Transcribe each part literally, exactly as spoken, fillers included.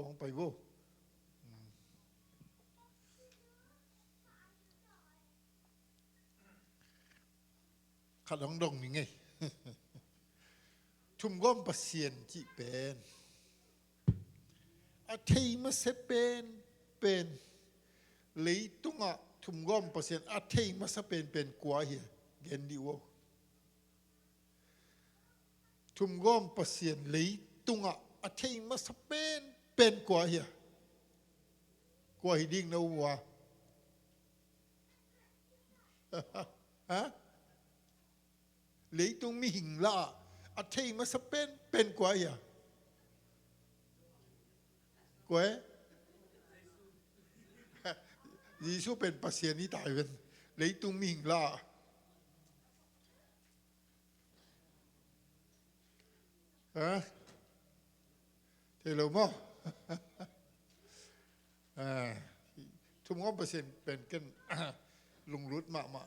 Hong pai vo. Khat hong dong ni ngei. Thumgawm Pasian cih pen a thei masa pen pen leitungah thumgawm Pasian a thei masa pen pen kua hi a? Gen dih vo. Thumgawm Pasian leitungah a thei masa pen pen kua hi a? Kua hi ding na um ua? Ha? Leitung mihing lah a thei masa pen pen kua hi a? Kua e? Jesu pen Pasian hi tai ven. Leitung mihing lah. Ha? Thei lo maw? Ah, thumgawm Pasian pen ken lunglut mahmah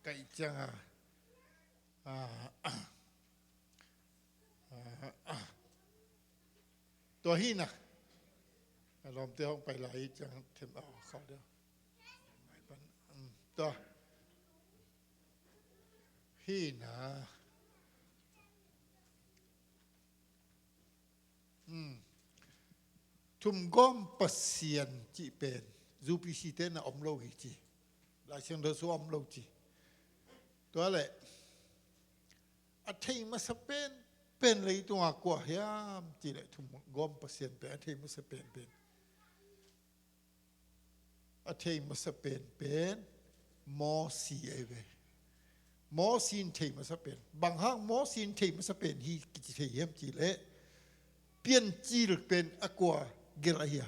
ka hih ciangin. Ah, ah, tua hi na. A lawmte hong pai lai hi ciang them a kha deuh. Tua hi na. Hmm. Thumgawm Pasian cih pen U P C te na om lo hi ci. Lai Siangtho sung om lo ci. Tua leh a thei masa pen pen leitungah kua hiam cih leh thumgawm Pasian pen a thei masa pen pen a thei masa pen pen Mosi ahi ve. Mosi in thei masa pen. Bang hang Mosi in thei masa pen hi kici thei hiam cih leh Piancil pen a kua gelh ahi a?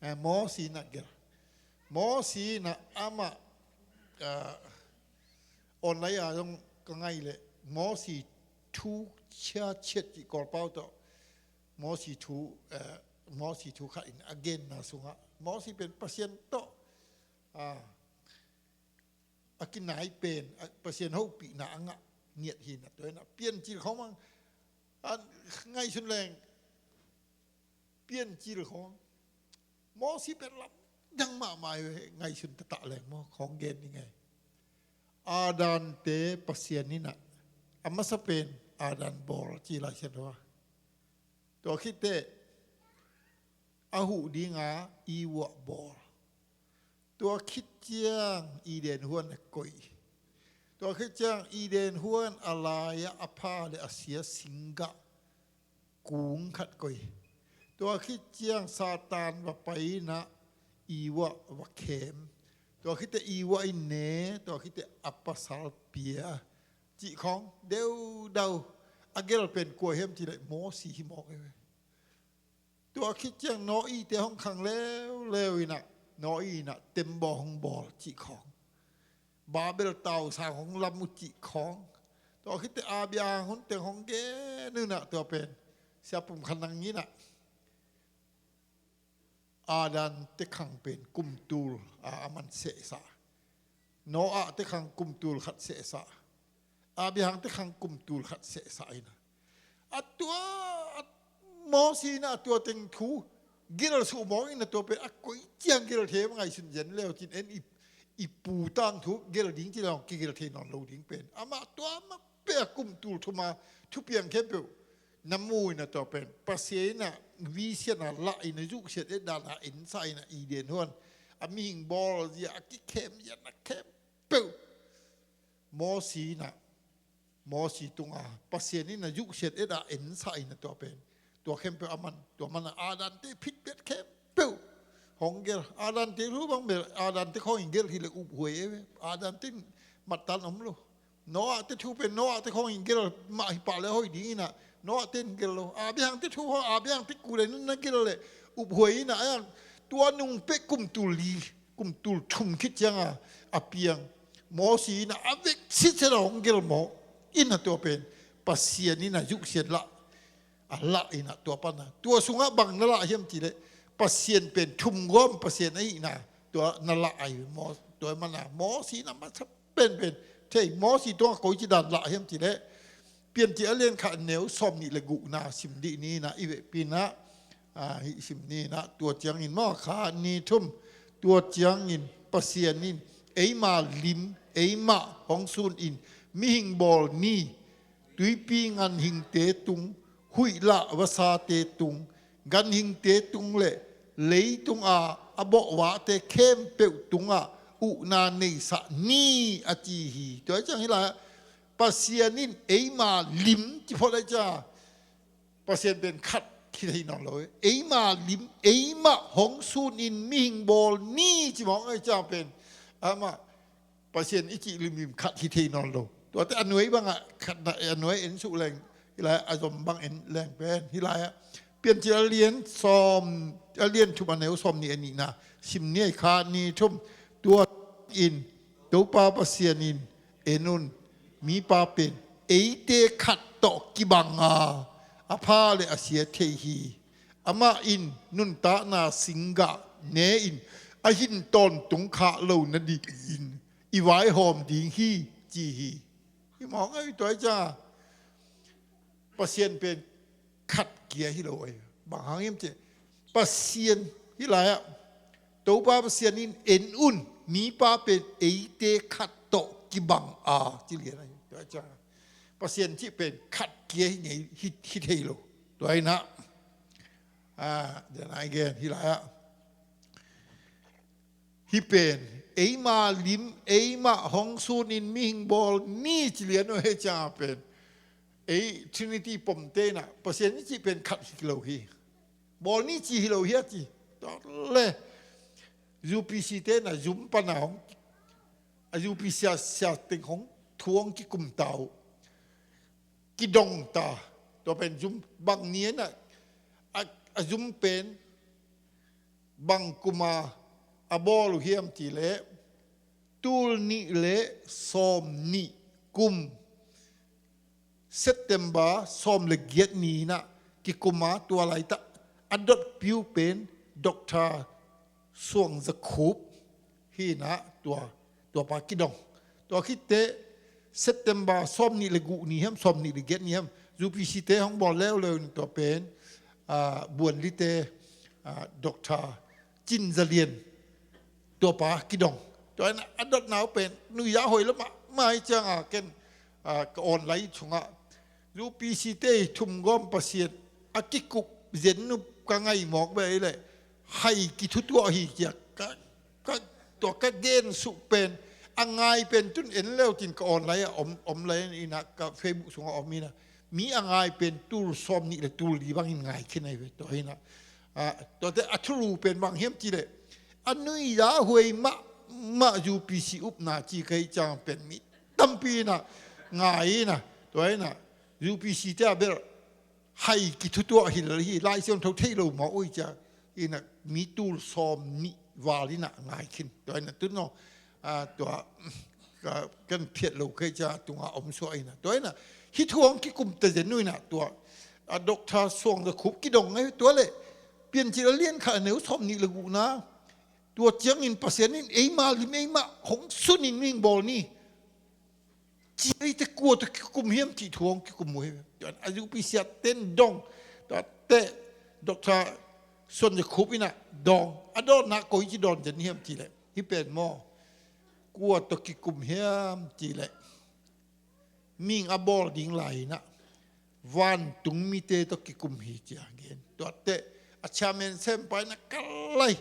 Eh, Mosi in a gelh. Mosi in a amah, ah, online ah zong ka ngai leh Mosi thu chia chiat cih Kawlpau tawh Mosi thu, eh, Mosi thu khat in a genna sungah Mosi pen Pasian tawh, ah, a kinai pen, a Pasian hopihna a ngah ngiat hi na, tua hi na Piancil khawng mang a ngaihsun leng Piancil khawng Mosi pen lamdang mahmah hi ve, ngaihsun taktak leng maw, khawng gen ni ngei. Adante Pasian in a, a masa pen Adan bawl ci Lai Siangtho ah. Tua khit teh a huh dinga Eva bawl. Tua khit ciang Eden huan a koih. Tua khit ciang Eden huan a lai-ah a pha le a sia singgah kung khat koih. Tua khit ciang Satan va pai in a Eva va khem. Tua khit teh Eva in ne, tua khit teh a pasal pia. Cih khawng deudau a gelh pen kua hiam cih leh Mosi hi mawk hi ve. Tua khit ciang Noah te hong khang leuleu in a, Noah in a tembaw hong bawl cih khawng. Babel tausang hong lam uh cih khawng. Tua khit teh Abraham hun teng hong gen uh in a, tua pen Sia Pum Khan Nang in a Adam te khang pen kum tul a, a man sehsa. Noah te khang kum tul khat sehsa. Abraham te khang kum tul khat sehsa in a. A tua, a Mosi in a tua teng thu gelh suh mawk in a, tua pen a koih ciang gelh thei ngaihsun zen leu cin en i, i pu tangthu gelh ding ci leng kigelh thei nawn lo ding pen. Amah tua mah pia kum tul thum a thupiang khempeuh na mu in a, tua pen Pasian in a vision a lah in a zuhsiat et dan a ensa in a Eden huan a mihing bawl zia a kikhem zia na khempeuh Mosi in a, Mosi tunga Pasian in a zuhsiat et a ensa in a, tua pen tua khempeuh a man, tua man a Adam te phit piat khempeuh hong gelh. Adam te thu bang bel Adam te khawng in gelh hi le uphuai e ve. Adam te mattan om lo. Noah te thu pen Noah te khawng in gelh mah hi pah le hoih ding in a, Noah te in gelh lo. Abraham te thu khawng Abraham te kul in na gelh le uphuai in a, a yang tua nung peh kum tul li, kum tul thum khit ciang a, a piang Mosi in a, a vek sitset a hong gelh mawk in a, tua pen Pasian in a zuhsiat lah a lah in a, tua pan a tua sungah bang na lah hiam cih leh Pasian pen thumgawm Pasian ahihna tua na lah ahi. Mo-, tua man a Mosi in a masa penpen thei, Mosi tungah koici dan lah hiam cih leh Piancil a lian khat a neu sawm nih le gukna sim dih ni in a, i vekpi in a Ah, hih sim ni na, tua ciangin maw, kha ni thum, tua ciangin Pasian in eima lim, eimah hong sun in, mihing bawl ni, tuipi ganhingte tung, huih lah vasate tung, ganhingte tung le leitung a a bawhvahte khempeuh tungah uhna neisah ni, a ci hi. Tua ciang hih lai-ah Pasian in eima lim ci phot lai ciang Pasian pen khat hi thei nawn lo. Eima lim, eimah hong sun in mihing bawl ni ci mawk ai ciang pen amah Pasian i cih limlim khat hi thei nawn lo. Tuate a nuai bangah khatna, a nuai en suh leng, hih lai a zom bang en leng pen hih lai-ah Piancil a lian sawm, a lian thum a neu sawm nih a nihna sim ni ai, kha ni thum. Tua in Topa Pasian in, en un, mipa pen eite khat tawh kibang a, a pha le a sia thei hi. Amah in nuntakna singgah ne in a hin tawntung khah lo nadingin i vaihawm ding hi, ci hi. Hi mawk ai, tua ai ciang Pasian pen khat kia hi lo ai. Bang hang hiam cih leh Pasian hih lai-ah Topa Pasian in, en un, mipa pen eite khat tawh kibang a, ci lian ai. Tua ai ciang Pasian cih pen khat kia hi ngei, hi, hi thei lo. Tua ai na, ah, then again, hih lai-ah hih pen eima lim, eimah hong sun in mihing bawl ni ci lian uh hi ciang pen ei Trinity pomte in ah Pasian i cih pen khat hi lo hi. Bawl ni ci hi lo hi a ci. Tua le U P C te in ah zum pan a hong, a U P C a sia teng hong thu hong kikum ta uh, kidong ta. Tua pen zum bang ni in ah a, a zum pen bang kum a a bawl uh hiam cih leh tul nih le sawm nih kum September sawm le giat ni in ah kikum a, tua laitak a dotpih uh pen Doctor Suang Za Khup hi in ah tua, tua pa kidong. Tua khit teh September sawm nih le guk ni hiam, sawm nih le giat ni hiam, U P C te hong bawl leuleu in tua pen, ah, Buanli te, ah, Doctor Cin Za Lian, tua pa kidong. Tua in a dotna uh pen nuihzah hoih lua mahmah hi ciang a, ken, ah, ka online sungah U P C te i thumgawm Pasian a kikup zen uh ka ngai mawk beh leh hai kithutuah hi cia ka, ka, tua ka gen suh pen, a ngai pen tun en leu cin ka online ah om, om lai in ah, ka Facebook sungah om in ah, mi a ngai pen tul sawm nih le tul li bangin ngai khin ai ve. Tua hi in ah, ah, tuate a thulu pen bang hiam cih leh a nuihzah huai mahmah U P C upna ci ka hih ciang pen mi tampi in ah ngai in ah, tua hi in ah U P C te a bel hai kithutuah hi lel hi, Lai Siangtho thei lo mawk uh hi cia. Hi in ah mi tul sawm nih val in ah ngai khin. Tua hi in ah tun aw, ah, tua, ka, kan phiat lo ka hih cia tungah om suak in ah. Tua hi in ah hih thu hong kikum ta zen uh in ah tua, ah, Doctor Suang Za Khup kidong ngai tua leh Piancil a lian khat a neu sawm nih le gukna, tua ciangin Pasian in eima lim, eimah hong sun in mihing bawl ni. Ci eite kua tawh kikum hiam cih thu hong kikum uh hi. Tua in a U P C a ten dong, tua teh Doctor Suan Za Khup in ah dong, a dawnna koi ci dawn zen hiam cih leh, hih pen maw, kua tawh kikum hiam cih leh, mihing a bawl ding lai in ah vantung mite tawh kikum hi ci a gen. Tua teh a chairman sempa in ah kal lai,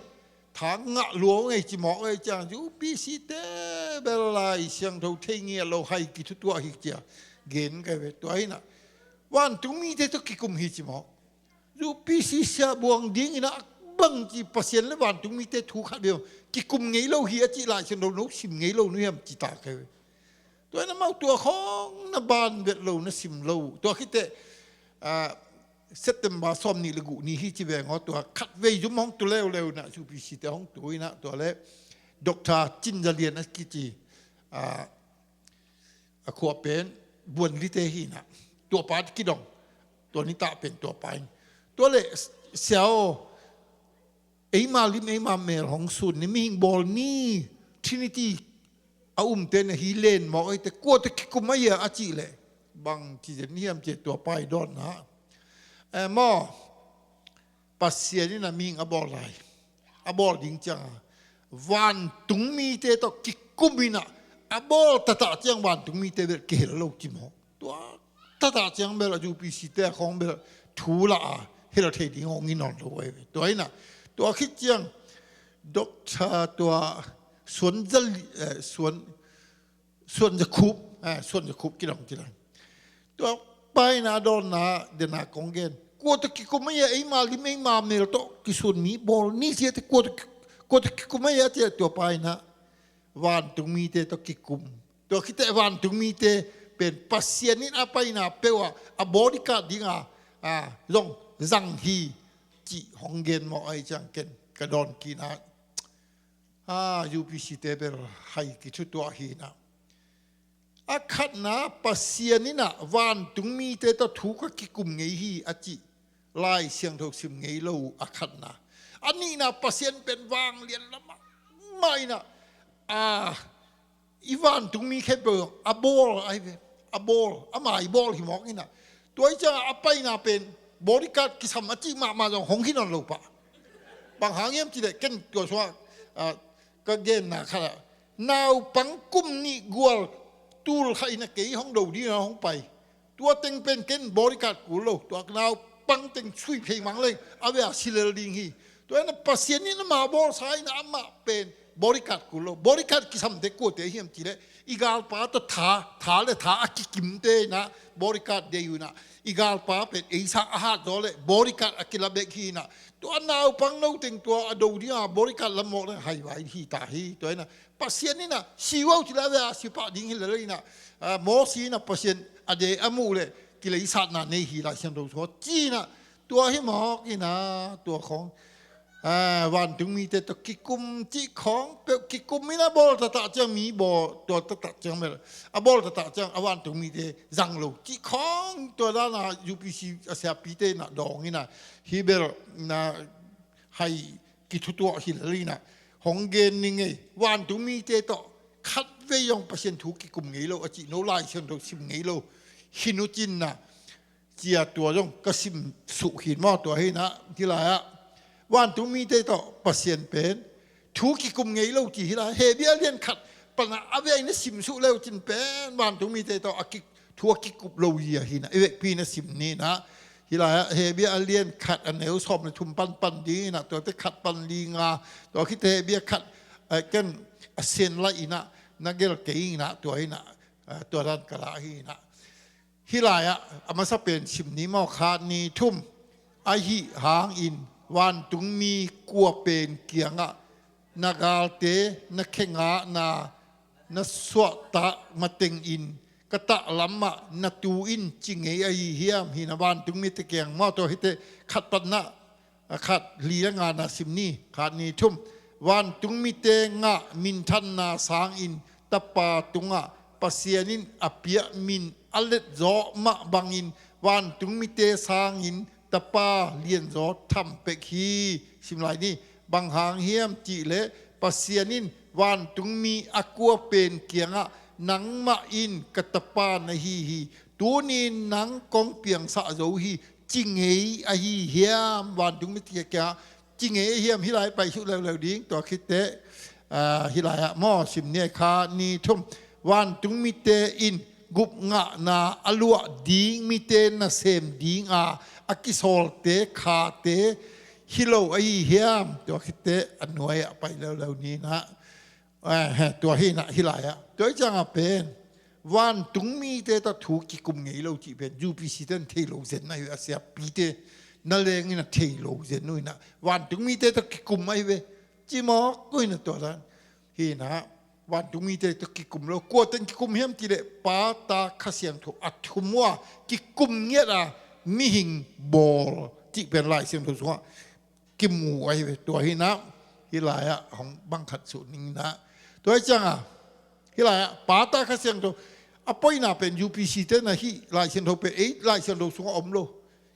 tha ngah lua ngei ci mawk ei ciang, U P C te bel Lai Siangtho thei ngiat lo, hai kithutuah hi ci a gen ka hi ve. Tua hi in ah vantung mite tawh kikum hi ci mawk. U P C siabuang ding in ah bangci Pasian le vantung mite thu khat bek kikum ngei lo hi a cih Lai Siangtho no sim ngei lo nu hiam ci ta ka hi ve. Tua in amau tua khawng na ban vet lo, na sim lo. Tua khit teh, ah, September sawm nih le guk ni hi ci veng aw, tua khatvei zum hong tu leuleu in ah, U P C te hong tu in ah, tua leh Doctor Cin Za Lian a kici, ah, a khua pen Buanli te hi in ah, tua pa kidong, tua nitak pen tua pa in. Tua leh, sia aw, eima lim eima mel hong sun ni, mihing bawl ni, Trinity a umte na hi len mawk ei teh, kua tawh kikum a hia a cih leh, bangci zen hiam cih leh tua pa i dawnna, eh, maw, Pasian in a mihing a bawl lai, a bawl ding ciangah vantung mite tawh kikum inah a bawl taktak ciang vantung mite bel kihel lo ci maw? Tua taktak ciang bel a U P C te a khawng bel thu lah a hel thei ding hong hi nawn lo ahi ve. Tua inah tua khit ciang Doctor tua Suan Zali, eh, Suan Suan Za Khup, eh, Suan Za Khup kidong ci lai. Tua pa inah a dawnna dena kong gen. Kua tawh kikum ahi a, eima lim eima mel tawh kisuan mi bawl ni sia te kua tawh ki-, kua tawh kikum ahi a ci a, tua pa inah vantung mite tawh kikum. Tua khit teh vantung mite pen Pasian in a paina peuh ah a bodyguard dingah, ah, zong zang hi cih hong gen mawk ahih ciang ken ka dawn kik inah, ah, U P C te bel hai kithutuah hi inah. A khatna, Pasian inah vantung mite tawh thu ka kikum ngei hi a cih Lai Siangtho sim ngei lo uh a khatna. A nihna, Pasian pen vanglian lamah mah inah, ah, i vantung mi khempeuh a bawl ahi ve, a bawl, ama i bawl hi mawk inah. Tua ahih ciangah a paina pen bodyguard kisam a cih mahmah zong hong hi nawn lo pah. Bang hang hiam cih leh ken tua sungah, ah, ka genna khatah naupang kum nih gual tul khat inah kei hong do dingin hong pai. Tua teng pen ken bodyguard kul lo, tua naupang teng sui phei mang leng a vei a si lel ding hi. Tua inah Pasian in ama bawlsa inah amah pen bodyguard kul lo. Bodyguard kisamte kuate hiam cih leh i galpa tawh tha, tha le tha a kikimte inah bodyguard deih uh inah, i galpa pen ei sang a hat zaw leh bodyguard a kila bek hi inah. Tua naupang no teng tua a do dingah bodyguard lam mawk leng haivai hi ta hi. Tua inah Pasian inah si uh a uh cih leh a vei a si pah ding hi lel inah, ah, Mosi inah Pasian a deih a muh leh kileisatna nei hi Lai Siangtho sungah ci inah, tua hi mawk inah tua khawng, ah, vantung mite tawh kikum cih khawng peuh kikum inah bawl taktak ciang mi bawl, tua taktak ciang bel a bawl taktak ciang a vantung mite zang lo cih khawng tua dana U P C a siapite inah dawng inah hih bel inah hai kithutuah hi lel inah hong gen ning ei. Vantung mite tawh khatvei zong Pasian thu kikum ngei lo a cih no Lai Siangtho sim ngei lo hi nu cin inah, cia tua zong ka sim suk hi maw, tua hi inah hih lai-ah vantung mite tawh Pasian pen thu kikum ngei lo ci hih lai. Hebru a lian khat pan a vei a i na sim suk le uh cin pen vantung mite tawh a ki, thu a kikup lo hi a hi inah i vekpi na sim ni inah. Hih lai-ah Hebru a lian khat a neu sawm le thum pan pan ding inah, tuate khat pan li nga, tua khit teh Hebru khat, eh, ken a sen lai inah na gel kei inah tua inah, eh, tua dan ka lah hi inah. Hih lai-ah a masa pen sim ni maw, khat ni thum. Ahi hangin vantungmi kua pen kiangah na galte na khe ngahna na suahtak matengin ka taklamah na tu in ci ngei ahi hiam? Hi inah vantungmite kiang maw, tua hi teh khat pan na, a khat li le nga na sim ni, khat ni thum. Vantungmite ngah minthanna sangin Tapa tungah Pasian in a piak min a letzaw mah bangin vantungmite sangin Tapa lianzaw tham pek hi. Sim lai ni. Bang hang hiam cih leh Pasian in vantungmi a kua pen kiangah nangmah in ka Tapa na hi hi, tuni-in nang kong piangsak zo hi, ci ngei ahi hiam? Vantungmite kiangah ci ngei ahi hiam? Hih lai paisuk leuleu ding, tua khit teh, ah, hih lai-ah maw, sim ni, khat ni thum. Vantungmite in gupngahna a luah ding mite nasem dinga a kisawlte khate hi lo ahi hiam? Tua khit teh a nuai-ah pai leuleu ni inah. Eh, he, tua hi inah hih lai-ah. Tua hi ciangah pen vantungmite tawh thu kikum ngei lo cih pen U P C te in thei lo zen ahi ve, a siapite na leng inah thei lo zen uh inah. Vantungmite tawh kikum ahi ve, ci mawk uh inah tua dan. Hi inah, vantungmite tawh kikum lo. Kua teng kikum hiam cih leh Pa, Ta, Kha Siangtho a thum uh a kikum ngiat a mihing bawl cih pen Lai Siangtho sungah kimu ahi ve. Tua hi inah hih lai-ah hong bang khat suk ning inah. Tua hi ciangah hih lai-ah Pa, Ta, Kha Siangtho a poina pen U P C te inah hih Lai Siangtho pen ei Lai Siangtho sungah om lo.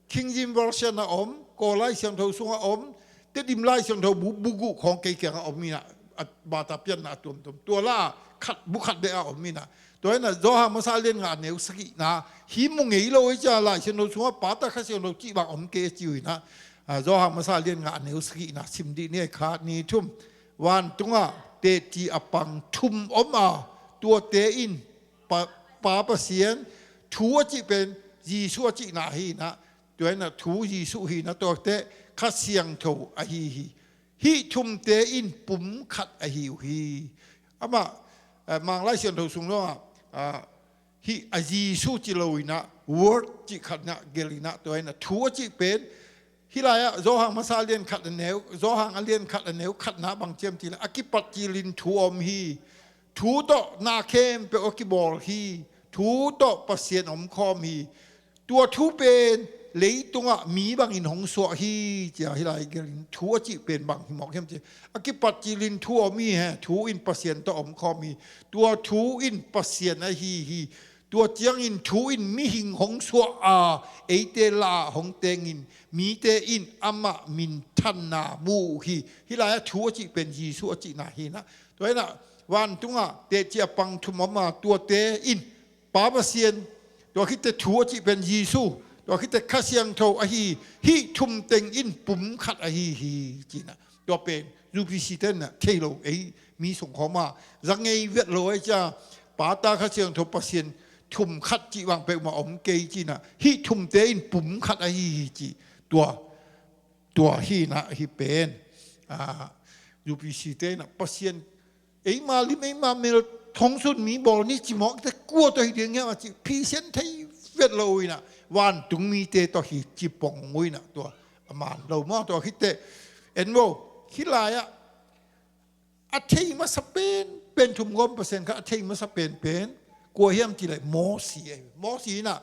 King James Version ah om, Kawl Lai Siangtho sungah om, Tedim Lai Siangtho bu, bu guk khawng kei kiangah om inah, a bata pianna a tuamtuam. Tua lah khat, bu khat bek ah om inah. Tua inah Johan masa lian nga neu sagihna, hih mu ngei lo hi ciah Lai Siangtho sungah Pa, Ta, Kha Siangtho cih bang om kei a ci uh inah. A, Johan masa lian nga a neu sagihna sim dih ni. Khat, ni, thum. Vantungah teci a pang thum om a, tuate in Pa, Pa Pasian, thu a cih pen Jesu a cihna hi inah, tua inah thu Jesu hi inah, tuate Kha Siangtho ahi hi. Hih thumte in pum khat ahi uh hi. Amah, eh, Manglai Siangtho sung lawngah, ah, hih a Jesu ci lo inah, word cih khat inah gelh inah, tua inah thu a cih pen, hih lai-ah Johan masa a lian khat a neu, Johan a lian khat a neu khatna bang ciam cih leh, a kipat cilin thu a om hi. Thu tawh na khempeuh a kibawl hi. Thu tawh Pasian omkhawm hi. Tua thu pen leitungah mi bangin hong suah hi, cia hih lai gelh in thu a cih pen bang hi mawk hiam cih. A kipat cilin thu a om hi he, thu in Pasian tawh omkhawm hi. Tua thu in Pasian ahi hi. Tua ciangin thu in mihing hong suah a, eite la hong tengin mite in amah minthanna mu uh hi. Hih lai-ah thu a cih pen Jesu a cihna hi inah. Tua inah vantungah teci a pang thum om a, tuate in Pa Pasian, tua khitte thu a cih pen Jesu, tua khitte Kha Siangtho ahi, hih thum teng in pum khat ahi hi, ci inah. Tua pen U P C te inah thei lo, ei mi sungkhawm a za ngei vet lo ei cia, Pa, Ta, Kha Siangtho, Pasian thum khat cih bang peuhmah om kei ci inah, hih thumte in pum khat ahi hi ci. Tua, tua hi inah hih pen, a, U P C te inah Pasian eima lim, eima mel, thong sun mi bawl ni ci mawk te, kua tawh hi ding hiam a cih phisian thei vet lo uh inah, vantung mite tawh hi ci pong uh inah, tua a man lo maw. Tua khitteh en vo, hih lai-ah a thei masa pen, pen thum gawm Pasian kha a thei masa pen pen kua hiam cih leh Mosi ahi. Mosi inah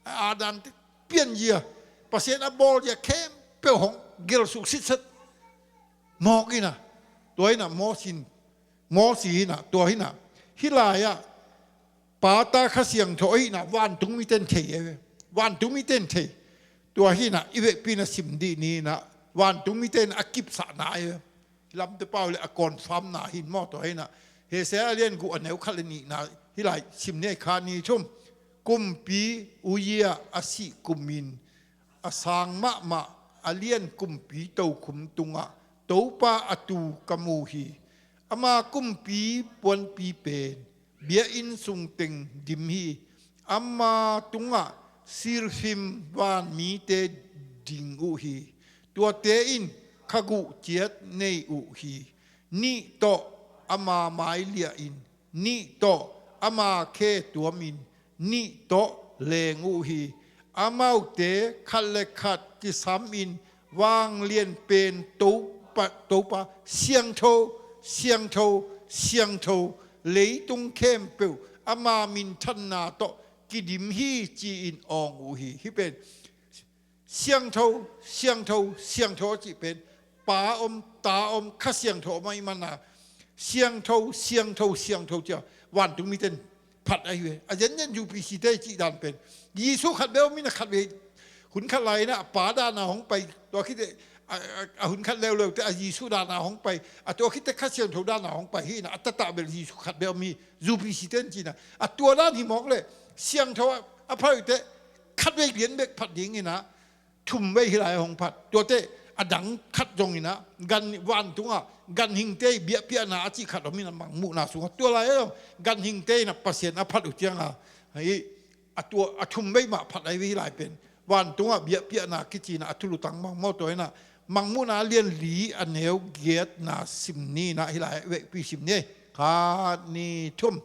a dan te pian zia, Pasian a bawl zia khempeuh hong gelh suk sitset mawk inah, tua inah Mosi in, Mosi inah, tua hi inah, hih lai-ah Pa, Ta, Kha Siangtho ahi inah vantung mite in thei e ve. Vantung mite in thei. Tua hi inah i vekpi in a sim dih ni inah, vantung mite in a kipsahna e ve. Hih lamte pau le a confirmna hi in maw, tua hi inah. Hosea a lian guk a neu khat le nihna, hih lai sim ni. Khat, ni, thum. Kumpi Uzziah a sih kumin a sang mahmah a lian kumpi tokhum tungah Topa a tu ka mu hi. Ama kumpi puanpi pen biakinn sung teng dim hi. Ama tungah seraphim vanmite ding uh hi. Tuate in kha guh ciat nei uh hi. Nih tawh ama mai liah in, nih tawh ama khe tuamin, nih tawh leng uh hi. Amaute khat le khat kisamin, vanglian pen Topa, Topa, siangtho, siangtho, siangtho, leitung khempeuh ama minthanna tawh kidim hi, ci-in awng uh hi. Hih pen siangtho, siangtho, siangtho a cih pen Pa om, Ta om, Kha Siangtho om ahih manin siangtho, siangtho, siangtho cia vantung mite in phat ahi ve. A zenzen U P C te cih dan pen Jesu khat bek om in a, khat bek hun khat lai inah Pa dan a hong pai, tua khitteh a, a, a hun khat leuleu te a Jesu dan a hong pai, a tua khitteh Kha Siangtho dan a hong pai hi inah, a taktak bel Jesu khat bek om hi, U P C te in ci inah. A tua dan hi mawk leh siangtho a, a pha uh teh khat vei lian bek phat ding inah, thum vei hih lai hong phat. Tuate a dang khat zong inah, gan, vantungah ganhingte biakpiakna a cih khat om inah, mangmuhna sungah tua lai-ah zong ganhingte inah Pasian a phat uh ciangah, hih a tua, a thum vei mah phat ahi ve. Hih lai pen vantungah biakpiakna kici inah a thulutang mah maw. Tua inah Mangmuhna a lian li a neu giatna sim ni inah, hih lai vekpi sim ni. Khat, ni, thum.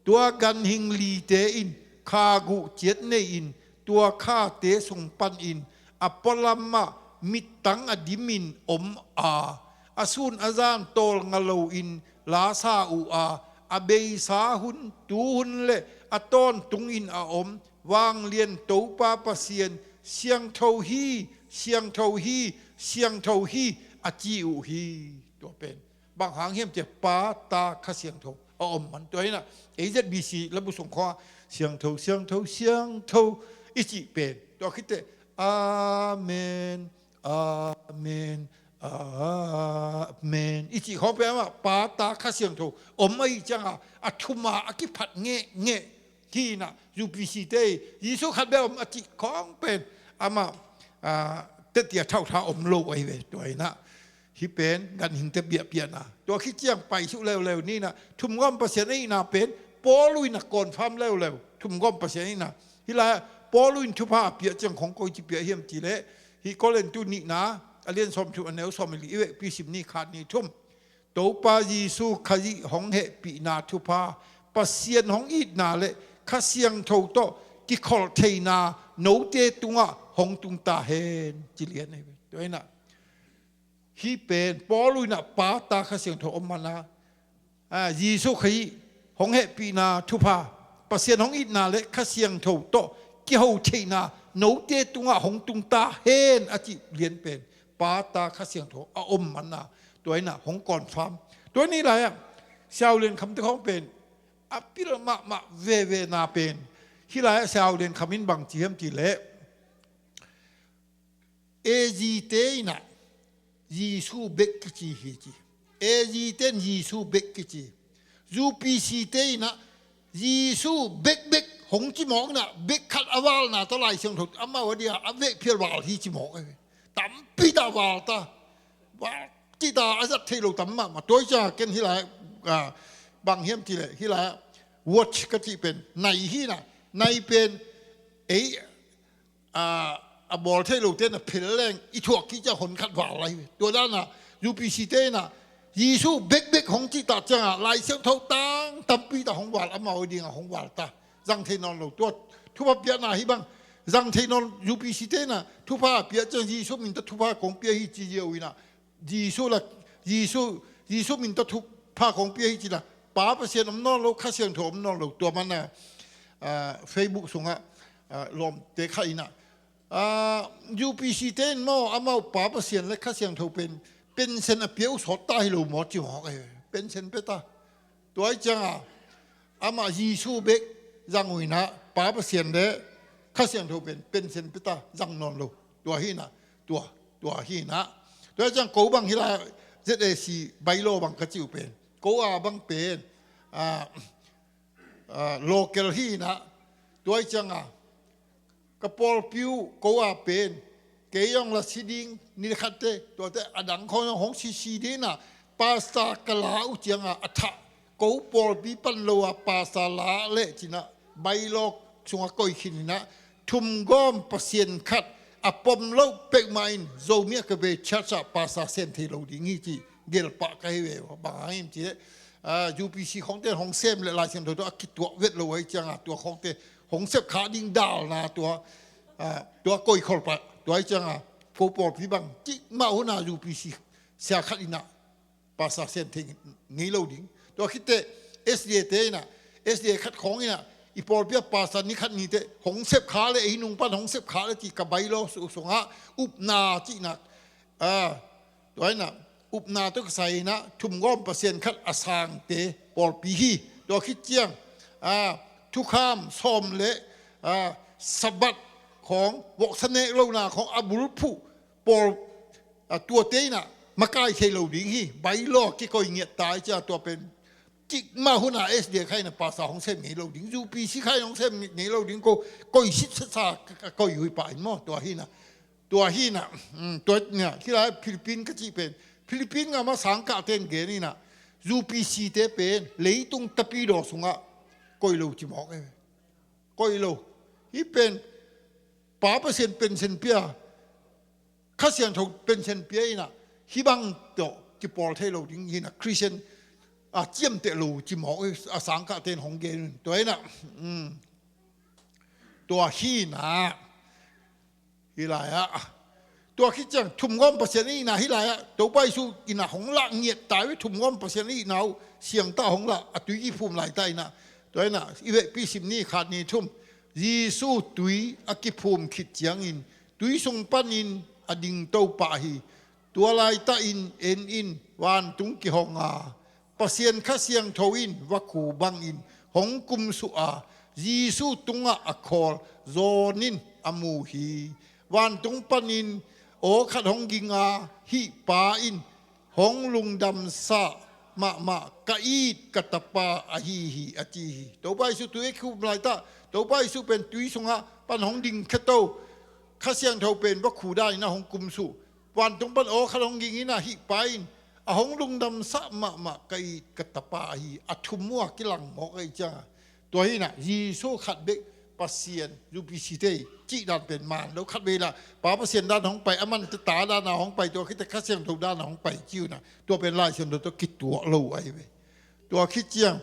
Tua ganhing lite in kha guh ciat nei-in, tua khate sung panin a pualamah mittang a dimin om a, a sun a zan tawlnga loin la sa uh a, a beisa hun, tuhun le a tawntungin a om vanglian Topa Pasian, siangtho hi, siangtho hi, siangtho hi, a ci uh hi. Tua pen bang hang hiam cih leh Pa, Ta, Kha Siangtho a om man. Tua hi inah A Z B C labu sung khawngah siangtho, siangtho, siangtho i cih pen, tua khitteh Amen, Amen, Amen i cih khawng pen amah Pa, Ta, Kha Siangtho om ahih ciangah a thum a a kiphat ngehngeh hi inah, U P C te Jesu khat bek om a cih khawng pen amah, ah, tia thautha om lo ahi ve. Tua inah hih pen ganhingte biahpiahna. Tua khit ciang paisuk leuleu ninah thumgawm Pasian ahihna pen Paul uh inah confirm leuleu thumgawm Pasian ahihna. Hih lai-ah Paul uh in thupha a piah ciang khong koici piah hiam cileh hih Korintu nihna a lian sawmthum a neu sawm a li i vekpi sim ni khat ni thum. Topa Jesu Khazih hong hehpihna thupha, Pasian hong itna le Kha Siangtho tawh kikholh theina note tungah hong tung ta hen, ci lian ahi ve. Tua inah hih pen Paul uh inah Pa, Ta, Kha Siangtho om mana, a, Jesu Khazih hong hehpihna thupha, Pasian hong itna le Kha Siangtho tawh kiho theina note tungah hong tung ta hen a cih lian pen Pa, Ta, Kha Siangtho a om mana, tua inah hong confirm. Tua ni lai-ah Siau Lian Kham te khawng pen a pil mahmah vevena pen hih lai-ah Siau Lian Kham in bang ci hiam cileh A G te inah Jesu bek kici hi ci. A G te in Jesu bek kici. U P C te inah Jesu bekbek hong ci mawk inah bek khat a valna tawh Lai Siangtho amau a dia a vekphial val hi ci mawk ahi ve. Tampi ta val ta. Val cih ta a zat thei lo tam mahmah. Tua ih ciang ken hih lai, ah, bang hiam cileh hih lai watch ka cih pen nai hi inah nai pen ei a, a bawl theih lote na phel leng i thuak kik ciang hon khat val lai ve. Tua dana U P C te inah Jesu bekbek hong cih tak ciangah Lai Siangtho tang tampi tak hong val, amau a dingah hong val ta. Zang thei nawn lo. Tua thupha piahna hi bang zang thei nawn. U P C te inah thupha a piah ciang Jesu min tawh thupha kong pia hi ci ziau inah Jesu la, Jesu, Jesu min tawh thupha kong pia hi ci la. Pa Pasian om nawn lo, Kha Siangtho om nawn lo. Tua mana, ah, Facebook sungah, ah, lawmte khat inah, ah, U P C te in maw amau Pa Pasian le Kha Siangtho pen pension a pia uh sawt ta hi lo maw ci mawk ahi. Pension pia ta. Tua ih ciangah amah Jesu bek zang uh inah Pa Pasian le Kha Siangtho pen pension pia ta, zang nawn lo. Tua hi inah, tua, tua hi inah. Tua ih ciang ko bang hih lai Z A C bylaw bang ka cih uh pen ko a bang pen, ah, ah, local hi inah. Tua ih ciangah ka pawlpi uh ko a pen kei zong la si ding, ni khatte tuate a dang khawng zong hong sisi ding inah, pastor ka la uh ciangah a thah, ko pawlpi pan lo a pastor la leh cinah bylaw sungah koih khin inah thumgawm Pasian khat a pom loh peuhmah in Zomi a ka bei church ah pastor sem thei lo ding hi ci gelpah ka hi ve. Bang hang hiam cileh, ah, U P C khawngte hong sem le Lai Siangtho tawh a kituak vet lo ahi ciangah tua khawngte hong sep khak ding dalna tua, ah, tua koih khol pah. Tua ahi ciangah ko pawlpi bang cikmah hunah U P C sia khat inah pastor sem thei ngei lo ding. Tua khitteh S D A te inah, S D A khat khawng inah i pawlpi ah pastor ni khat nite hong sep khak le, ei nung pan hong sep khak le cih ka bylaw sungah upna cihna, ah, tua inah upna tawh kisai inah thumgawm Pasian khat a sangte pawlpi hi. Tua khit ciang, ah, thukham sawm le, ah, Sabbath khawng, voksa nek lohna khawng a bulphuh pawl, ah, tuate inah makai thei lo ding hi. Bylaw kikoih ngiat ta ih ciah tua pen cikmah hunah S D A khat inah pastor hong sem ngei lo ding, U P C khat inah hong sem ngei lo ding, ko koih sitsetsa ka, ka koih uh hi pah in maw. Tua hi inah, tua hi inah, um, tua inah hih lai Philippine ka cih pen, Philippine gam ah sangkahte in gen inah U P C te pen leitung tapidaw sungah koih lo ci mawk e. Koih lo. Hih pen Pa Pasian pension pia, Kha Siangtho pension pia inah hih bang tawh kipawl thei lo ding hi inah Christian a ciamteh lo ci mawk e, a sangkahte in hong gen un. Tua inah, um, tua hi inah hih lai-ah, tua khit ciang thumgawm Pasian ihna hih lai-ah Topa Jesu inah hong lah ngiat ta uh hi. Thumgawm Pasian ihna uh siangtah hong lah, a tui kiphum laitah inah. Tua inah i vekpi sim ni khat ni thum. Jesu tui a kiphum khit ciangin tui sung panin a dingto pah hi. Tua laitah in en in, vantung kihong a, Pasian Kha Siangtho in vakhu bangin hong kumsuh a, Jesu tungah a khawl zawnin a mu hi. Vantung panin aw khat hong ging a, hih pa in hong lungdamsa mahmah ka it ka tapa ahi hi, a ci hi. Topa Jesu tui a kiphum laitah Topa Jesu pen tui sungah pan hong dingkhia to. Kha Siangtho pen vakhu danin a hong kumsuh. Vantung pan aw khat hong ging in a, hih pa in a hong lungdamsah mahmah ka it ka tapa hi, a thum uh a kilang mawk ahih ciangin. Tua hi in a, Jesu khat bek Pasian, zupisi te cih dan pen man lo, khat vei la Pa Pasian dan hong pai, aman ta dan a hong pai, tua khit teh Kha Siangtho dan a hong pai ci uh in a, tua pen Lai Siangtho tawh kituak lo ahi ve. Tua khit ciang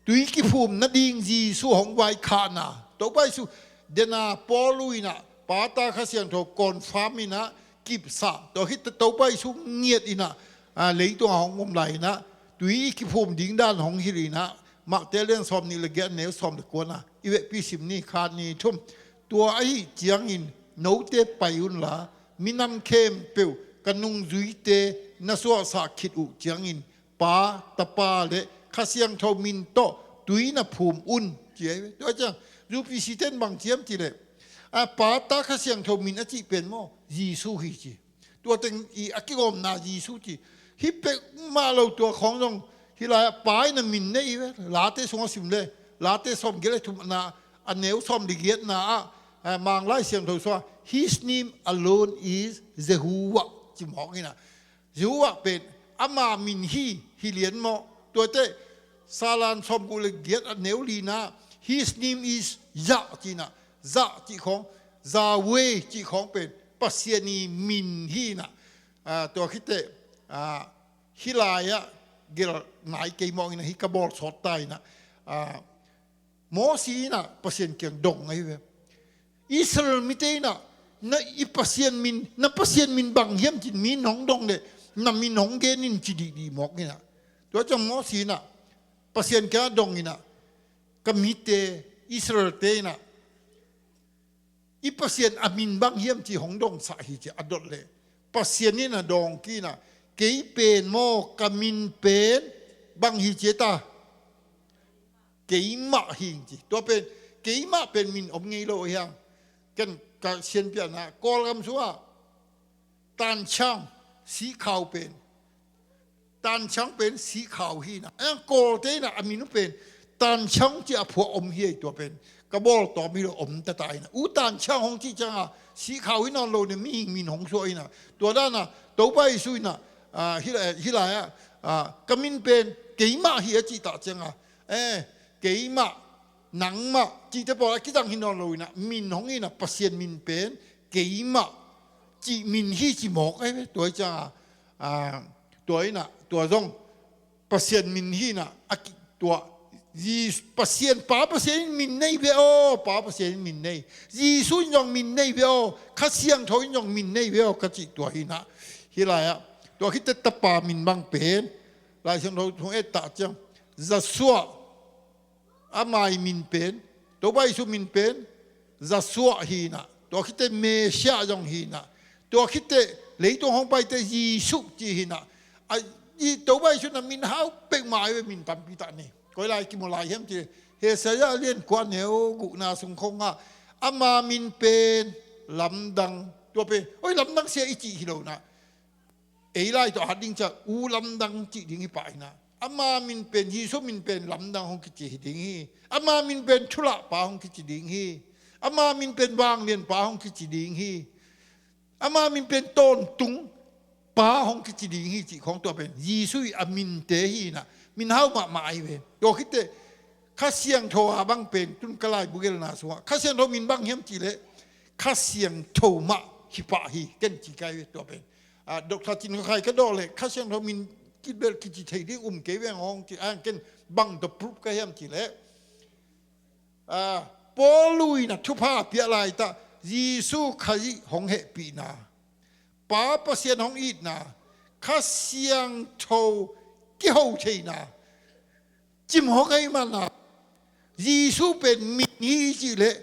tui kiphum nading Jesu hong vaikhakna, Topa Jesu, den a Paul uh in a, Pa, Ta, Kha Siangtho confirm in a, kipsah. Tua khit teh Topa Jesu ngiat in a, a, leitung a hong om lai in a, tui i kiphum ding dan hong hilh in a, Mark te lian sawmnih le giat, neu sawm le kua na i vekpi sim ni, khat, nih, thum. Tua ahih ciangin note pai un la, minam khempeuh ka nungzuite na suahsah khit uh ciangin Pa, Tapa le Kha Siangtho min tawh tui na phum un, ci ahi ve. Tua ciang zupisi ten bang ci hiam cih leh, a, Pa, Ta, Kha Siangtho min a cih pen maw, Jesu hi ci. Tua teng i a kigawmna Jesu ci. Hih pek mah lo, tua khawng zong hih lai-ah Pa in a min nei hi ve. Late sungah sim le, Late sawmgiat le thumna, a neu sawm le giatna ah, a, Mang Lai Siangtho sungah, "His name alone is Jehovah," ci mawk in a. Jehovah pen ama min hi, hi lian maw. Tua teh Salan sawmguk le giat a neu lina, "His name is Yah," ci in a. Yah cih khawng, Yahweh cih khawng pen Pasian i min hi in a. A, tua khit teh, a, hih lai-ah gelh nai kei mawk in a, hih ka bawl sawt ta in a. A, Moses in a Pasian kiang dong ahi ve. Israel mite in a, na i Pasian min, na Pasian min bang hiam ci-in mi in hong dong leh, na min hong gen in ci dihdih mawk in a. Tua ciang Moses in a Pasian kiangah dong in a, ka mite, Israel-te in a, i Pasian a min bang hiam ci hong dongsah hi ci a dot leh, Pasian in a dawng kik in a, kei pen maw, ka min pen bang hi ci a ta? Keimah hi ing ci. Tua pen, keimah pen min om ngei lo hi hang. Ken ka sianpiakna, Kawlgam sungah, Tanchang, Sikhau pen, Tanchang pen Sikhau hi in a. Kawlte in a, a min uh pen Tanchang ci a phuak om hi ei, tua pen ka bawl tawm hi lo, om ta ta in a. U Tanchang hong cih ciangin Sikhau hi nawn lo in a, mihing min hong suah in a. Tua dan a Topa Jesu in a, a, hih lai, hih lai-ah, a, ka min pen keimah hi a cih tak ciangin, eh, keimah, nangmah cihte pawl a kizang hi nawn lo in a, min hong in a, Pasian min pen keimah cih min hi ci mawk ahi ve. Tua hi ciangin, a, tua in a, tua zong Pasian min hi in a, a ki, tua, Jes-, Pasian, Pa Pasian in min nei ve aw, Pa Pasian in min nei. Jesu in zong min nei ve aw, Kha Siangtho in zong min nei ve aw, ka cih tua hi in a. Hih lai-ah, tua khit teh Tapa min bang pen, Lai Siangtho hong et tak ciang, Yahshua, ama i min pen, Topa Jesu min pen Yahshua hi in a. Tua khit teh Messiah zong hi in a. Tua khit teh leitung hong paite Jesu ci hi in a. A, i Topa Jesu in a min hau pek mah ahi ve, min tampi tak nei. Koi lai kimu lai hiam cih leh, Isaiah lian kua neu gukna sung khawngah, ama min pen Lamdang. Tua pen, oi, Lamdang Sia i cih hi lo in a. Ei lai tawh a hat ding ciang, U Lamdang cih ding hi pah in a. Ama min pen, Jesu min pen Lamdang hong kici hi ding hi. Ama min pen Thulahpa hong kici ding hi. Ama min pen Vanglianpa hong kici ding hi. Ama min pen Tawntungpa hong kici ding hi cih khawng, tua pen Jesu i a minte hi in a. Min hau mahmah ahi ve. Tua khit teh Kha Siangtho a bang pen, tun ka laibu gelhna sungah, Kha Siangtho min bang hiam cih leh, Kha Siangtho mah hi pah hi, ken ci ka hi ve tua pen. A, Doctor Cin Kha Khai ka dawh leh, Kha Siangtho min kibel kici thei ding um kei veng hong ci, a, ken bang tawh proof ka hiam cih leh, a, Paul in a thupha piak laitak, Jesu Khazih hong hehpihna, Pa Pasian hong itna, Kha Siangtho kiho theihna, cimawh ka hih man a, Jesu pen min hi cih leh,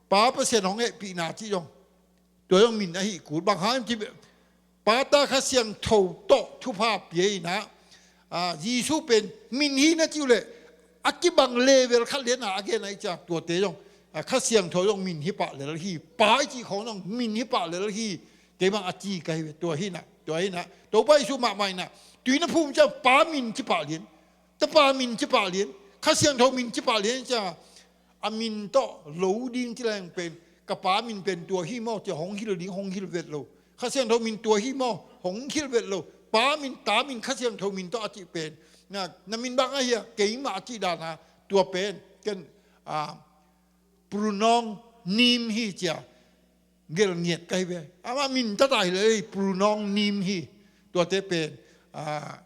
Pa Pasian hong hehpihna cih zong, tua zong min ahi kul. Bang hang hiam cih leh, Pa, Ta, Kha Siangtho tawh thupha pia in a, a, Jesu pen min hi na cih uh leh, a kibang level khat lian a a gen ahih ciang, tuate zong, a, Kha Siangtho zong min hi pah lel hi, Pa i cih khawng zong min hi pah lel hi, kei bang a ci ka hi ve. Tua hi in a, tua hi in a, Topa Jesu mahmah in a, tui na phum ciang Pa min ci pah lian, Tapa min ci pah lian, Kha Siangtho min ci pah lian ciang a, a min tawh lo ding ci leng pen ka pa min pen tua hi maw, cia hong hilh ding hong hilh vet lo. Kha Siangtho min tua hi maw, hong hilh vet lo. Pa min, ta min, Kha Siangtho min tawh a cih pen, na, na min bang a hia, keimah a cih dana, tua pen ken, a, pronoun name hi cia gelh ngiat ka hi ve. Amah min tata hi leh pronoun name hi. Tuate pen, a,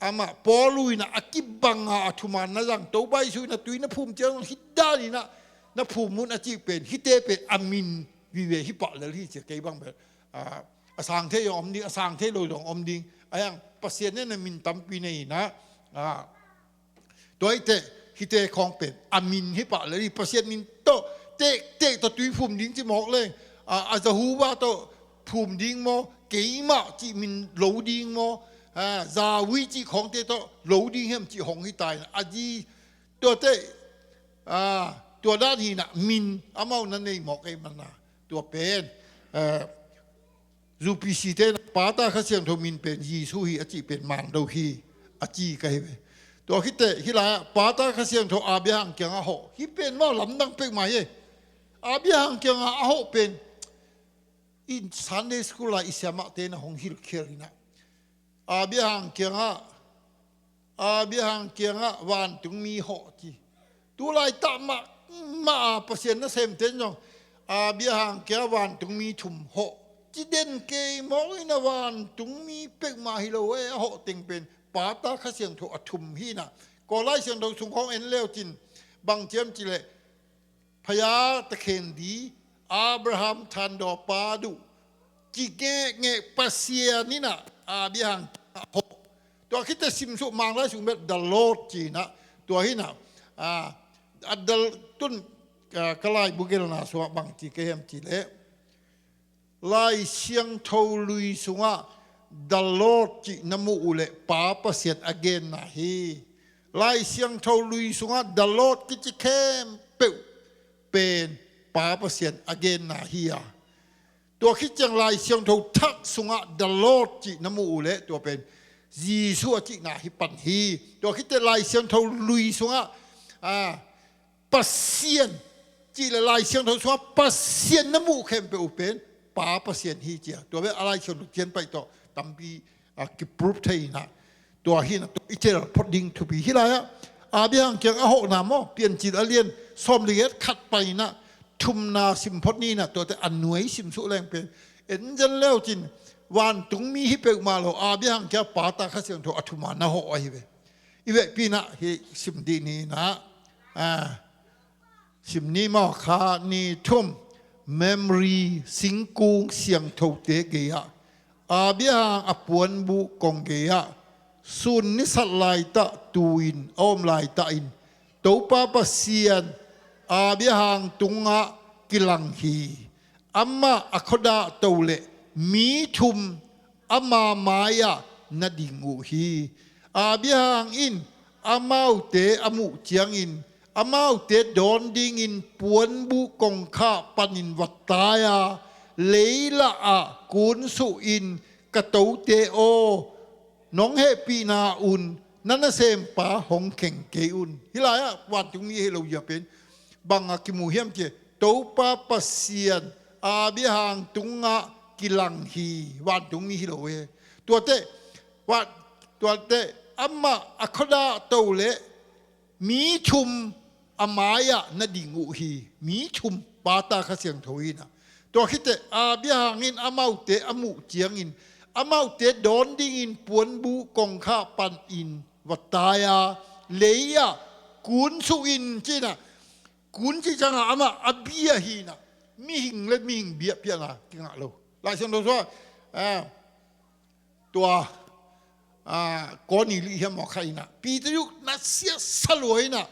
amah Paul in ah a kibang a, a thuman na zang, Topa Jesu in ah tui na phum ciang zong hih dan in ah na phum un a cih pen, hihte pen a min vive hi pah lel hi cia, kei bang bel, a, a sang thei zong om ding, a sang thei lo zong om ding. A hiang Pasian in ah min tampi nei in ah, a, tua hi teh, hihte khawng pen a min hi pah lel hi. Pasian min tawh tektek tawh tui phum ding ci mawk leng, a, a Jehovah tawh phum ding maw, keimah cih min lo ding maw, a, Yahweh cih khawngte tawh lo ding hiam cih hong hi ta in a, a zi, tuate, a, tua dan hi in ah min amau na nei mawk ahih manin ah, tua pen, a, U P C te in ah Pa, Ta, Kha Siangtho min pen Jesu hi a cih pen man lo hi a ci ka hi ve. Tua khit teh hih lai-ah Pa, Ta, Kha Siangtho Abraham kiangah hawh, hih pen maw lamdang peuhmah hi. Abraham kiangah a hawh pen i Sunday school ah i siamahte in ah hong hilhkhial in ah, Abraham kiangah, Abraham kiangah vantungmi hawh ci. Tu laitak mahmah a Pasian nasemte in zong Abraham kiangah vantungmi thum hawh ci den kei mawk in ah, vantungmi peuhmah hi lo e, a hawh teng pen Pa, Ta, Kha Siangtho a thum hi in ah. Kawlai Siangtho sung khawng en leu cin bang ci hiam cih leh, Phaya takhen di, Abraham thandawpa duh, ci ngekngek Pasian in ah Abraham kiangah hawh. Tua khit teh simsuk Manglai sung bel the Lord ci in ah, tua hi in ah, a, a, the, tun, a, ka laibu gelhna sungah bang ci ka hiam cih leh, Lai Siangtho lui sungah the Lord cih na muh uh leh Pa Pasian a genna hi. Lai Siangtho lui sungah the Lord kici khempeuh pen Pa Pasian a genna hi a. Tua khit ciang Lai Siangtho thak sungah the Lord cih na muh uh leh tua pen Jesu a cihna hi pan hi. Tua khit teh Lai Siangtho lui sungah, a, Pasian cih leh Lai Siangtho sungah Pasian na muh khempeuh uh pen Pa Pasian hi cia. Tua bel a Lai Siangtho cian paih tawh tampi, a, kiproof thei in ah. Tua hi in ah, tua i tel phot ding thupi hi lai-ah. Abraham kiang a hawhna maw, Piancil a lian sawm le giat khat pai in ah, thumna sim phot ni in ah, tuate a nuai simsuk leng pen. En zen leu cin, vantungmi hi peuhmah lo, Abraham kiang Pa, Ta, Kha Siangtho a thum a na hawh ahi ve. I vekpi in ah hih sim dih ni in ah, a, sim ni maw, kha ni thum, Mamre singkung siangthote gei-ah, Abraham a puanbuh kong gei-ah, sun ni sat laitak tu-in a om laitakin Topa Pasian Abraham tungah kilang hi. Amah a khuadah to leh mi thum ama mai-ah na ding uh hi. Abraham in amaute a muh ciangin, amaute dawn dingin puanbuh kongkhak panin va tai a, leilah ah kunsuh in, ka tote aw, nong hehpihna un na nasempa hong kheng kei un. Hih lai-ah vantungmi hi lo zia pen bang a kimu hiam cih leh, Topa Pasian Abraham tungah kilang hi, vantungmi hi lo hi. Tuate, va-, tuate amah a khuadah to leh mi thum a mai-ah na ding uh hi. Mi thum, Pa, Ta, Kha Siangtho in ah. Tua khit teh Abraham in amaute a muh ciangin, amaute dawn dingin puanbuh kongkhak panin va tai a, lei-ah kunsuh in ci in ah, kun cih ciangah amah a bia hi in ah, mihing le mihing biakpiakna kingah lo. Lai Siangtho sungah, a, tua, a, Cornelius hiam maw kha in ah, Peter uh na siatsa lua in ah,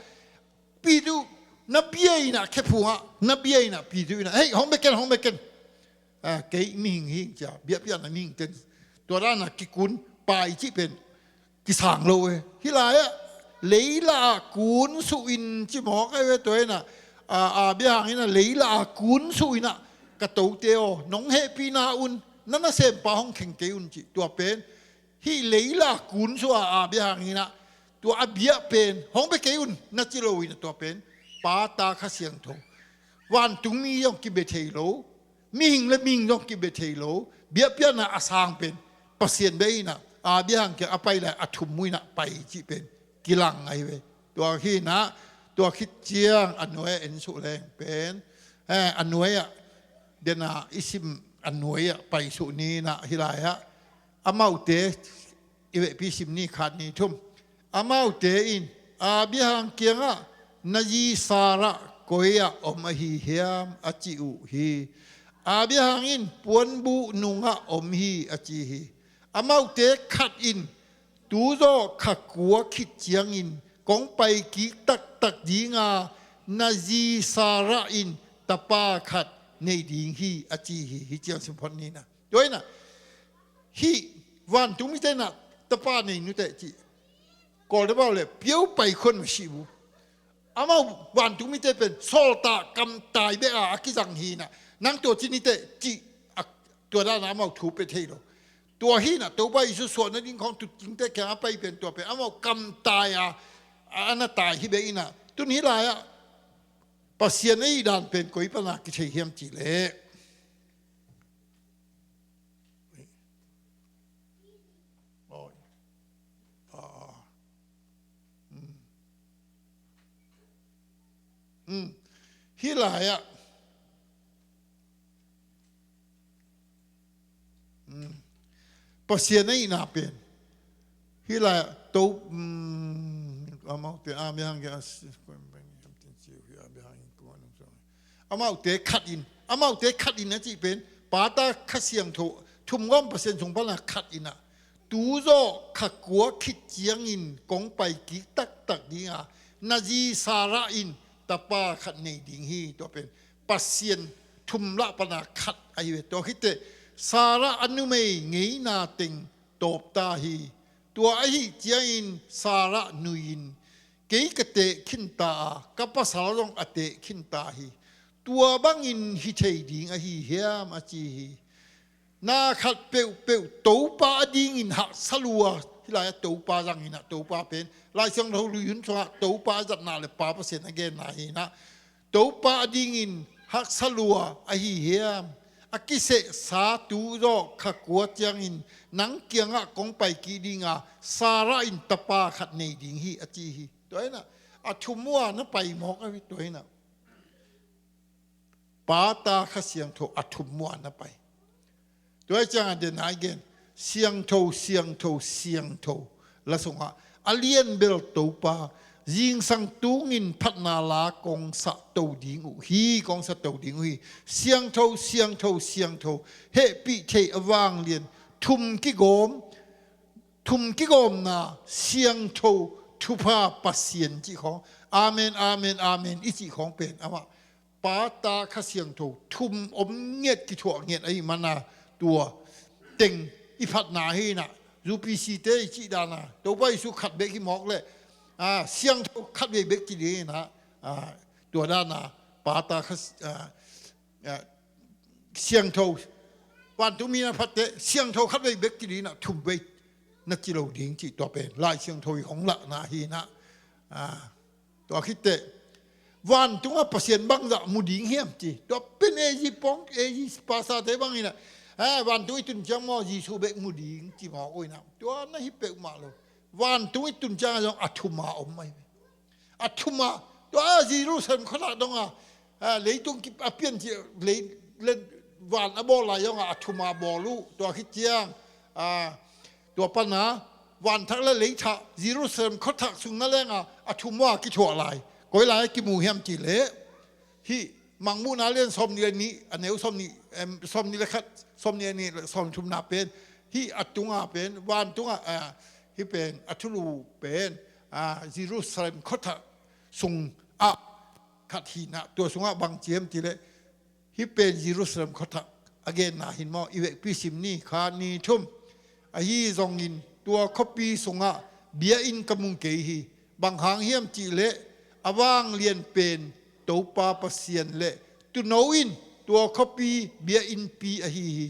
Peter uh na bia in ah, khephungah na bia in ah, Peter uh in ah, "Hei, hong bia ken, hong bia ken. A, kei mihing hi ing," cia, biakpiakna mihing ten. Tua dan a kikun pai cih pen kisang lo e. Hih lai-ah, leilah ah kunsuh in ci mawk ahi ve, tua in ah, a, Abraham in ah leilah ah kunsuh in ah, ka tote aw, nong hehpihna un na nasempa hong kheng kei un ci. Tua pen, hih leilah ah kunsuh a Abraham in ah, tua a biak pen, hong bia kei un na ci lo in ah, tua pen, Pa, Ta, Kha Siangtho. Vantungmi zong kibia thei lo, mihing le mihing zong kibia thei lo, biakpiakna a sang pen Pasian bek in ah, Abraham kiang a pai lai a thum uh in ah pai cih pen kilang ahi ve. Tua hi in ah, tua khit ciang a nuai-ah en suk leng pen, eh, a nuai-ah, den a i sim a nuai-ah pai suk ni in ah, hih lai-ah amaute i vekpi sim ni, khat, nih, thum. Amaute in Abraham kiangah, "Na zi Sarah koi-ah om ahi hiam?" a ci uh hi. Abraham in, "Puanbuh nungah om hi," a ci hi. Amaute khat in, "Tu zawh kha kua khit ciangin kong pai kik taktak ding a, na zi Sarah in tapa khat nei ding hi," a ci hi. Hih ciang sim phot ni in ah. Tua in ah, hih vantungmite in ah tapa nei nuteh cih, Kawlte bang le piau pai khuan mah sih uh. Amau vantungmite pen sawltak kamtai bek a a kizang hi in ah, nang tua ci ni teh cih, a, tua dan a amau thu pia thei lo. Tua hi in ah Topa Jesu suah nading khawng tutkingte kiang a pai pen, tua pen amau kamtai a, a, a na tai hi bek in ah, tun hih lai-ah Pasian ahih dan pen koi pan a kithei hiam cih leh, Oi. Ah. Mm. Mm. Hih lai-ah, mm, Pasian ahihna pen, hih lai-ah To, mm, amaute, Abraham kiang, amaute khat in, amaute khat in a cih pen, Pa, Ta, Kha Siangtho thum gawm Pasian sung pan a khat in ah, tu zawh kha kua khit ciangin kong pai kik taktak ding a, na zi Sarah in tapa khat nei ding hi. Tua pen Pasian thum lah pan a khat ahi ve. Tua khit teh Sarah a numei ngeina teng tawp ta hi. Tua ahih ciangin Sarah nui in, "Kei ka teh khin ta a, ka pasal zong a teh khin ta hi. Tua bangin hi thei ding ahi hiam?" a ci hi. Na khat peuhpeuh Topa adingin haksa lua, hih lai-ah Topa zang in ah, Topa pen Lai Siangtho lui hun sungah Topa a zatna le Pa Pasian a genna hi in ah, Topa adingin haksa lua ahi hiam? A kisehsa tu zawh kha kua ciangin nang kiangah kong pai kik ding a, Sarah in tapa khat nei ding hi, a ci hi. Tua in ah a thum uh a na pai mawk ahi, tua in ah Pa, Ta, Kha Siangtho a thum uh a na pai. Tua hi ciangah den a i gen, "Siangtho, siangtho, siangtho," la sungah, "A lianbel Topa, zingsang tungin phatna la kong sa to ding uh hi, kong sa to ding uh hi. Siangtho, siangtho, siangtho, hehpih theih a vanglian, thum kigawm, thum kigawmna, siangtho thupha Pasian," cih khawng, "Amen, amen, amen," i cih khawng pen amah Pa, Ta, Kha Siangtho thum om ngiat, kithuah ngiat ahih man a, tua teng i phatna hi in ah, U P C te i cih dan a, Topa Jesu khat bek hi mawk leh, a, siangtho khat vei bek ci ding hi in ah, a, tua dan a, Pa, Ta, Kha, a, a, siangtho, vantungmi na phat teh siangtho khat vei bek ci ding in ah, thum vei na ci lo ding cih, tua pen Lai Siangtho i hong lahna hi in ah, a, tua khit teh, vantungah Pasian bangzah mu ding hiam ci. Tua pen A G pawng, A G pastor te bang in ah, eh, vantung i tun ciang maw Jesu bek mu ding ci mawk uh in ah, tua na hi peuhmah lo. Vantung i tun ciangah zong a thum a om ahi ve. A thum a, tua Jerusalem khuatak dong a, a, leitung ki, a pian ci, lei, le, van a bawl lai zong a, a thum a bawl uh, tua khit ciang, a, tua pan a, van thak le lei thak, Jerusalem khuatak sung na leng a, a thum uh a kithuah lai. Koi lai a kimu hiam cih leh, hih Mangmuhna lian sawmnih le nih, a neu sawmnih, em, sawmnih le khat, sawmnih le nih le sawmthum na pen, hih a tunga pen, vantunga, a, hih pen, a thulu pen, a, Jerusalem khuatak sungah khat hi in ah, tua sungah bang ci hiam cih leh, hih pen Jerusalem khuatak a genna hi in maw, i vekpi sim ni, khat, nih, thum. Ahi zongin tua khuapi sungah biakinn ka mu kei hi. Bang hang hiam cih leh, a vanglian pen Topa Pasian le tuuno in tua khuapi biakinnpi ahi hi.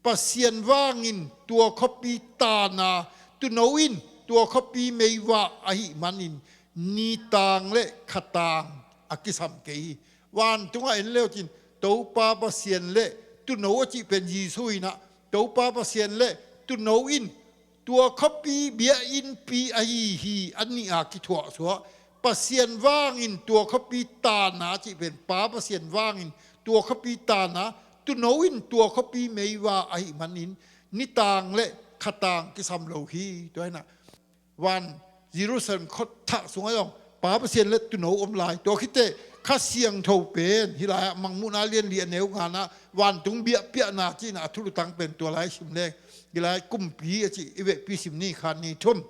Pasian vangin tua khuapi tan a, tuuno in tua khuapi meivak ahih manin nitang le khatang a kisam kei hi. Vantungah en leu cin, Topa Pasian le Tuuno a cih pen Jesu in ah, Topa Pasian le Tuuno in tua khuapi biakinnpi ahi hi, a nih a kithuahsuah. Pasian vangin tua khuapi tana a cih pen, Pa Pasian vangin tua khuapi tana, Tuuno in tua khuapi meiva ahih manin nitang le khatang kisam lo hi. Tua hi in ah van Jerusalem khuathah sungah zong Pa Pasian le Tuuno om lai. Tua khit teh Kha Siangtho pen hih lai-ah Mangmuhna lian li a neu nga-ah vantung biakpiakna ci-in ah a thulutang pen tua lai sim leng. Hih lai kumpi a cih i vekpi sim ni, khat ni thum.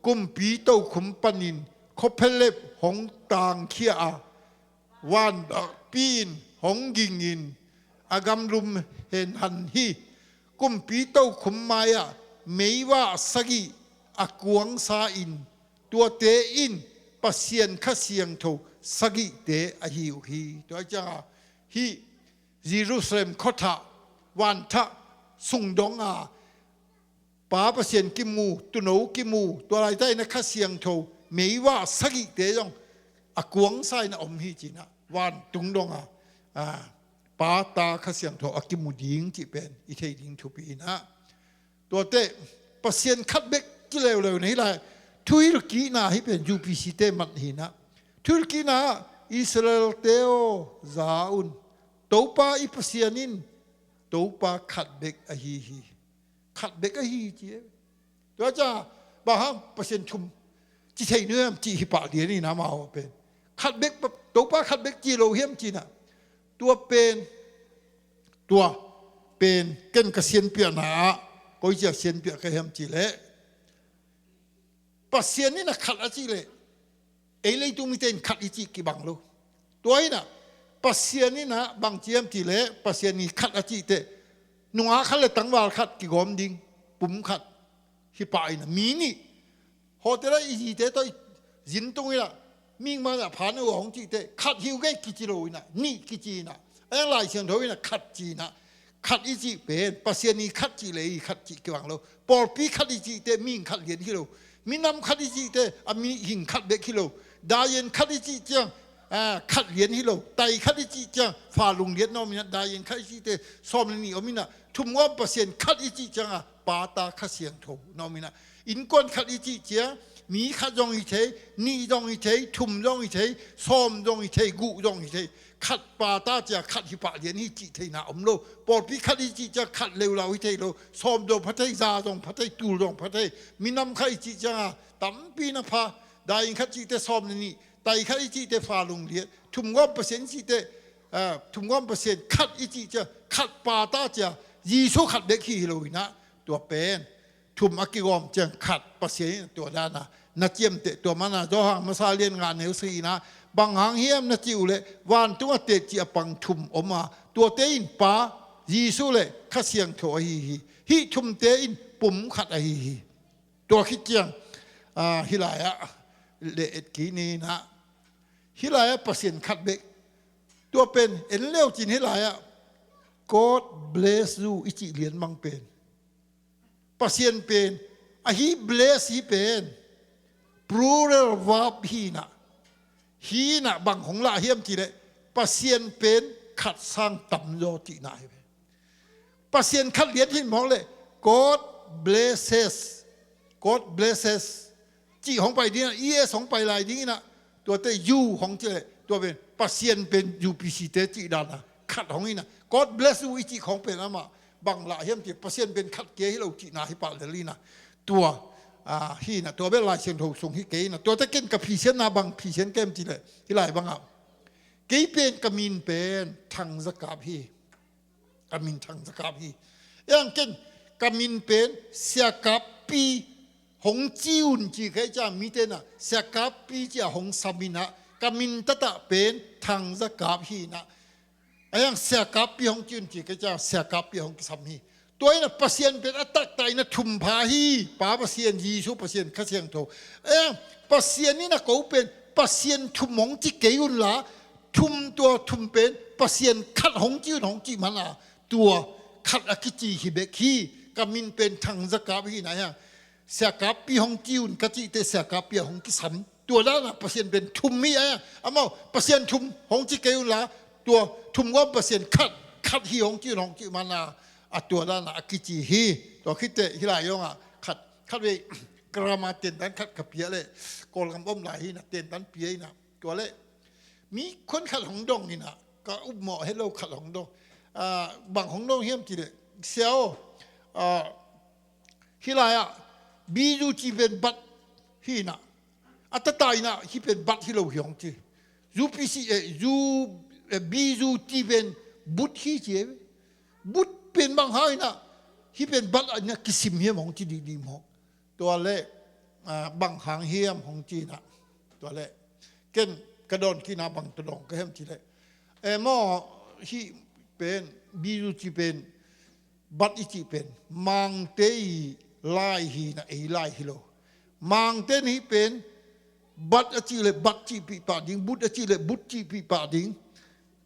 Kumpi tokhom panin khuaphelep hong tangkhia a, van nakpi-in hong gingin a gamlum henhan hi. Kumpi tokhom mai-ah meiva sagih a kuangsa in, tuate in Pasian Kha Siangtho sagihte ahi uh hi. Tua ciangah hih Jerusalem khuathah, vanthah sung dong a Pa Pasian kimu, Tuuno kimu, tua laitakin a Kha Siangtho meiva sagihte zong a kuangsa in a om hi ci-in ah vantung dong a, a, Pa, Ta, Kha Siangtho a kimu ding cih pen i thei ding thupi in ah. Tuate Pasian khat bek ci leuleu na hi lai. Thuhilhkikna hih pen U P C te mat hi in ah. Thuhilhkikna ah Israel-te aw, za un. Topa i Pasian in Topa khat bek ahi hi. Khat bek ahi ci e. Tua ciang bang hang Pasian thum ci thei nuam cih hi pah lian in ah amau pen. Khat bek, Topa khat bek ci lo hiam ci-in ah. Tua pen, tua pen ken ka sianpiakna ah koi ciang sianpiak ka hiam cih leh, Pasian in ah khat a cih leh ei leitung mite in khat i cih kibang lo. Tua in ah Pasian in ah bang ci hiam cih leh, Pasian i khat a cih teh nungak khat le tangval khat kigawm ding, pum khat. Hih pah in ah mi nih. Hotel ah i zite tawh i zin tung in ah, mihing man ah phan uh hong cih teh, khat hi uh kei kici lo in ah, nih kici in ah. A yang Lai Siangtho in ah khat ci in ah. Khat i cih pen Pasian i khat cih le i khat cih kibang lo. Pawlpi khat i cih teh mihing khat lian hi lo. Minam khat i cih teh a mihing khat bek hi lo. Daian khat i cih ciang, a, khat lian hi lo. Tai khat i cih ciang fa lung lian na om in ah, daian khat i cih teh sawm le nih om in ah, thumgawm Pasian khat i cih ciang a Pa, Ta, Kha Siangtho na om in ah, innkuan khat i cih ciang mi khat zong hi thei, nih zong hi thei, thum zong hi thei, sawm zong hi thei, guh zong hi thei. Khat Pa, Ta ci a khat hi pah lian hi cih theihna om lo. Pawlpi khat i cih ciang khat leulau hi thei lo. Sawm zong pha thei, za zong pha thei, tul zong pha thei. Minam khat i cih ciang a tampi na pha. Daian khat cih teh sawm le nih, tai khat i cih teh fa lung lian, thumgawm Pasian i cih teh, a, thumgawm Pasian khat i cih ciang khat Pa, Ta ci a, Jesu khat bek hi hi lo in ah, tua pen thum a kigawm ciang khat Pasian in tua dan a na ciamteh. Tua man a Johan masa lian nga neu sagih in ah, bang hang hiam na cih uh leh, vantung a teci a pang thum om a, tuate in Pa, Jesu le Kha Siangtho ahi hi. Hih thumte in pum khat ahi hi. Tua khit ciang, a, hih lai-ah le et kik ni in ah, hih lai-ah Pasian khat bek. Tua pen en leu cin hih lai-ah God bless you i cih lian mang pen, Pasian pen, ahi bless hi pen plural verb hi in ah. Hi in ah bang hong lah hiam cih leh, Pasian pen khat sang tamzaw cihna hi pen. Pasian khat lian hi mawk leh, God blesses, God blesses cih hong pai ding in ah, E S hong pai lai ding in ah, tuate you hong cih leh, tua pen Pasian pen U P C te cih dan a khat hong in ah, God bless you i cih khawng pen amah bang lah hiam cih, Pasian pen khat kia hi lo cihna hi pah lel in ah. Tua, a, hi in ah, tua bel Lai Siangtho sung hi kei in ah. Tuate ken ka phisianna bang phisian ka hiam cih leh, hih lai bang ah, kei pen ka min pen Thang Za Kap hi. Ka min Thang Za Kap hi. Eng ken ka min pen Sia Kap Pi hong ci un ci kei ciang, mite in ah Sia Kap Pi ci a hong sam in ah, ka min taktak pen Thang Za Kap hi in ah. A yang Sia Kap Pi hong ci un ci kei ciang, Sia Kap Pi hong kisam hi. Tua in ah Pasian pen a taktak in ah thum pha hi. Pa Pasian, Jesu Pasian, Kha Siangtho. A yang Pasian in ah ko pen Pasian thum hong ci kei un la, thum, tua thum pen Pasian khat hong ci un hong cih man a, tua khat a kici hi bek hi. Ka min pen Thang Za Kap hi in ah, a yang Sia Kap Pi hong ci un ka cih teh Sia Kap Pi a hong kisam. Tua dan a Pasian pen thum hi a, amau Pasian thum hong ci kei un la, tua thum gam Pasian khat, khat hi hong ci un hong ci mana, a tua dan a a kici hi. Tua khit teh hih lai zong a khat, khat vei, grammar tentan khat ka pia leh, Kawlgam om lai hi na, tentan pia hi na. Tua leh mi khuan khat hong dong hi na, ka upmawh het lo khat hong dong. Ah, bang hong dong hiam cih leh, Sia aw, ah, hih lai ah B U T pen bat hi na, a tata in ah hih pen bat hi lo hi hong ci. U P C, eh, U, eh, B U T pen but hi ci e. But pen bang hang in ah hih pen bat in ah kisim hiam hong ci dikdik mawk. Tua leh, ah, bang hang hiam hong ci in ah. Tua leh ken ka dawn kik na bang tawh dawng ka hiam cih leh, eh, maw, hih pen, B U T pen, bat i cih pen Mangte i lai hi na, ei lai hi lo. Mangte in hih pen bat a cih leh bat cihpih pah ding, but a cih leh but cihpih pah ding.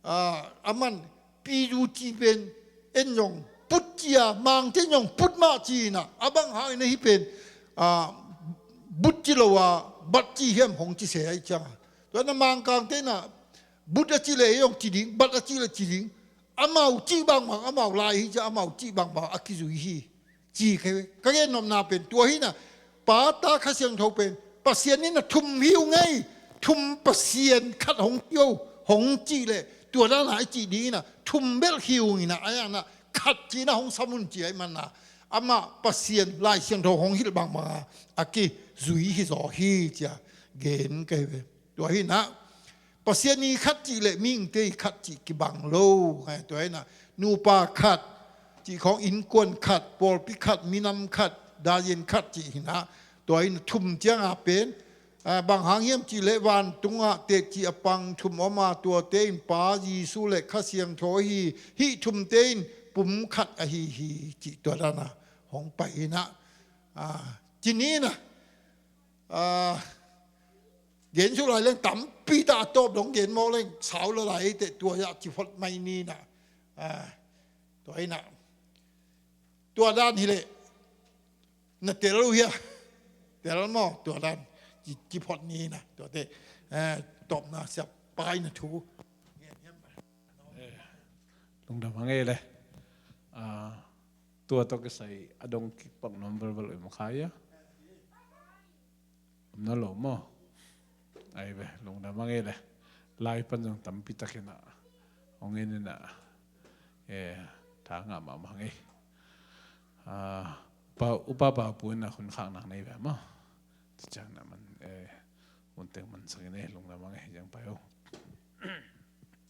Ah, aman P U T pen en zong put ci a, Mangte in zong put mah ci in ah, a bang hang in ah hih pen, ah, but ci lo a bat ci hiam hong ci se ahih ciang a. Tua in ah Mangkangte in ah but a cih leh ei zong ci ding, bat a cih leh ci ding. Amau cih bangbang, amau lai hi ci a, amau cih bangbang a kizui hi. Ci ka, ka gen nopna pen tua hi na, Pa, Ta, Kha Siangtho pen Pasian in a thum hi ung ei, thum Pasian khat hong ci o, hong cih leh tua dan a i cih ding in a, thum bel hi ung in a, a yang na, khat ci in a hong sam un ci ahih man na, amah Pasian Lai Siangtho hong hilh bangbang a, a kizui hi zaw hi ci a gen ka hi ve. Tua hi na, Pasian i khat cih leh mihingte i khat cih kibang lo. Tua hi na, nupa khat cih khawng, innkuan khat, pawlpi khat, minam khat, daizin khat cih hi na. Tua hi na, thum ciang a pen, ah, bang hang hiam cih leh vantung ah teci a pang thum om a, tuate in Pa, Jesu leh Kha Siangtho ahi, hih thumte in pum khat ahi hi cih tua dan a hong pai hi na. Ah, ci ni na. Ah, gen suk lai leng tampi tak a tawp dong gen mawk leng sau lua lai teh, tua zah ci phot mai ni na. Ah, tua hi na. Tua dan hi leh na tel uh hia? Tel maw, tua dan ci, ci phot ni na. Tua teh, eh, tawpna siap pai na thu. Eh, lungdam a ngei le. Ah, tua tawh kisai a dong kik pak nuam velvel uh i maw, khai a? Om na lo maw? Ai ve, lungdam a ngei le. Lai pan zong tampi tak in a hong en in a, eh, tha ngah mahmah ngei. Ah, upa, upa Pau Pu in a hun khak nak nei ve maw? Ti ciang na man, eh, hun teng man sak in e, lungdam a ngei, ciang pai o.